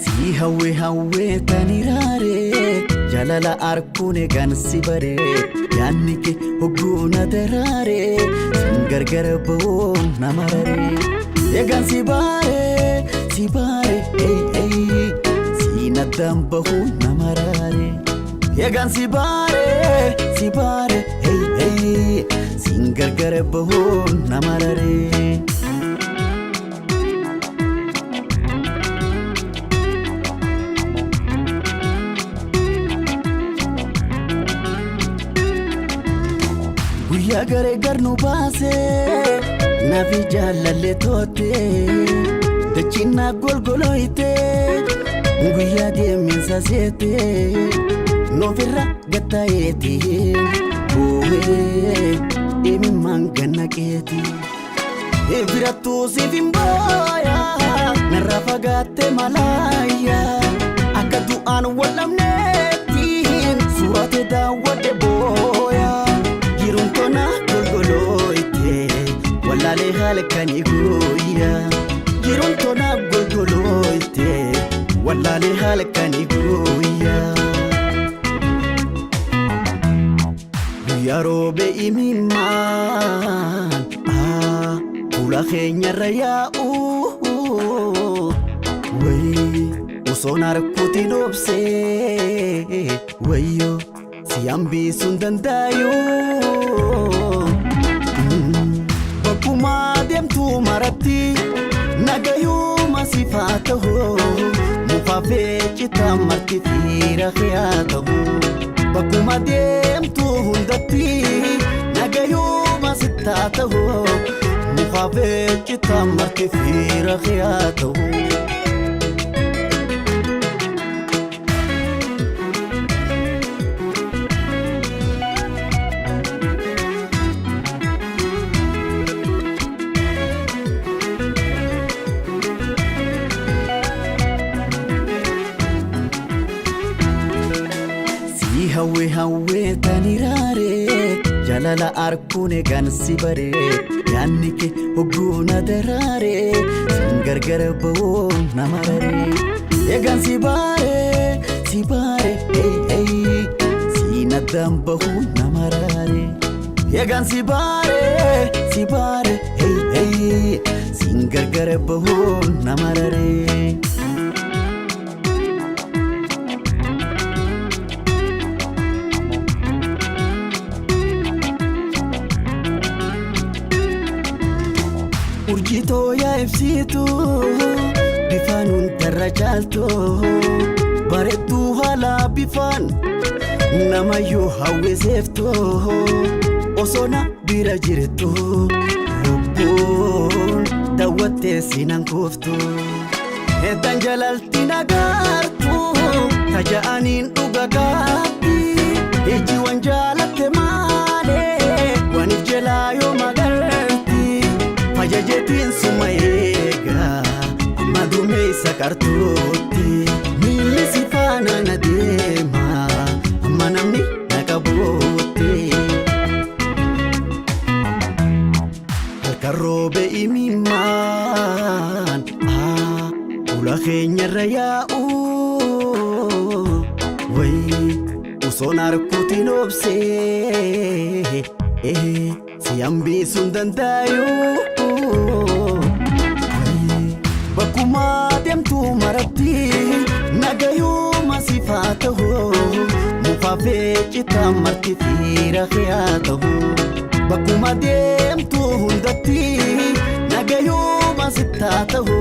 Si hawwe hawwee tani raaree jaalala arkuun eegan si baree yaanni kee hogguu na daraaree sin gargar ba'uun na mararee eegan si baaree si baaree siin addaan bahuun na mararee eegan si baaree si baaree siin gargar bahuun na mararee. Guyyaa garee garnu baasee naafi jaalallee toote dachiin naaf golgolooyte guyyaa deeminsa seete noofirra gattaa'eeti boohee imimmaan gannaqeeti. Birattuu siif hin booyaa narraa fagaatte malaayyaa akka du'aan wal dhabneetti suurate daawwadhe booyaa jiruun tona golgolooyte wallaalee halkanii guyyaa jiruun tona golgolooyte wallaalee halkanii guyyaa. Guyyaa roobe imimmaan fuula keenyarra yaa'u wayii osoon harkuutiin obsee wayyoo si hambisuun dandaayu. Bakkuma deemtu maratti nagayuma siif haa ta'u mukaafee citaa marti fiira haa ta'u. Bakkuma deemtu hundatti nagayuma sittaa ta'u mukaafee citaa marti fiira haa ta'u. Si hawwe hawwee tani raaree jaalala arkuun eegan si baree yaanni kee hogguu na daraaree sin gargar ba'uun na mararee eegan si baaree si baaree siin addaan bahuun na mararee eegan si baaree si baaree siin gargar bahuun na mararee. Urjitoo yaa ibsitu bifaan hundarra caaltu bareedduu haala bifaan namayyuu hawwiseeftu osoo na bira jirtu lubbuun daawwattee sinan kuuftu. Heddan jalalti nagaartu taja'aniin dhuga gaatti ijji wan jaalatte maalee wanif jelaa yoo magarti fajajeetiin suma eega amma dumeessa qartuutti miilli si faana na deema amma namni na qabuutti. Halkan roobe imimmaan fuula keenyarra yaa'u wayii osoon harkuutiin obsee si hambisuun dandaayu. Bakkuma deemtu maratti nagayuma siif haa ta'u mukaafee citaa marti fiira haa ta'u. Bakkuma deemtu hundatti nagayuma sittaa ta'u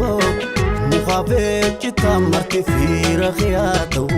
mukaafee citaa marti fiira haa ta'u.